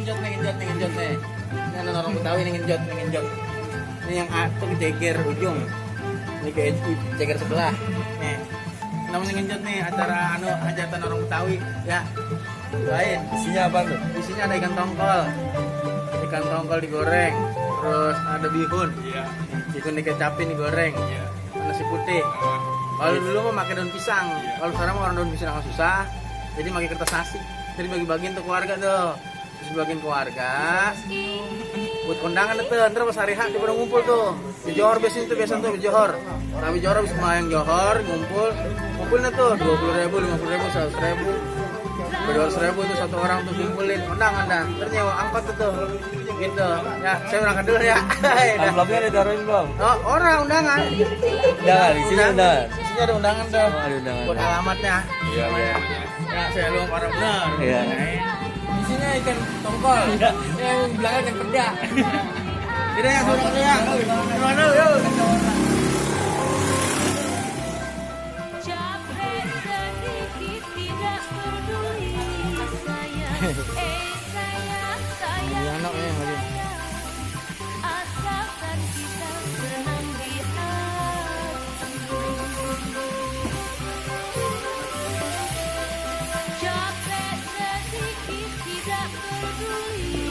ngenjot nih. Ini anak orang Betawi nih ngenjot. Ini yang A tuh ceker ujung. Ini ke ceker sebelah. Nih. Namanya ngenjot nih acara hajatan orang Betawi ya. Lain. Isinya apa tuh? Isinya ada ikan tongkol. Ikan tongkol digoreng. Terus ada bihun. Iya. Bihun dikecapin digoreng. Iya. Nasi putih. Kalau dulu mah pakai daun pisang. Kalau sekarang mah orang daun pisang susah. Jadi pakai kertas nasi. Jadi bagi-bagiin tuh keluarga tuh. Terus bagiin keluarga. Buat kondangan tuh. Ntar pas hari H dia pada ngumpul tuh. Di Johor biasa tuh di Johor. Tapi Johor habis kemarin Johor ngumpulnya tuh 20.000, 50.000, 100.000. 200.000 tuh satu orang tuh kumpulin kondangan dah. Ntar nyewa angkot tuh. Gitu. Ya, saya berangkat dulu ya. Amplopnya ditaruhin belum? Oh, orang undangan. Undangan, isinya undangan. Isinya ada undangan tuh. Oh, ada undangan. Buat alamatnya. Iya. Ya, saya luang orang benar. Iya. Isinya ikan tongkol. Yang belakang ikan peda. Tidak ya, saudara ya. Gimana yuk? Capek sedikit tidak peduli sayang Anaknya lagi. asalkan kita senang di hati. Capek sedikit tidak peduli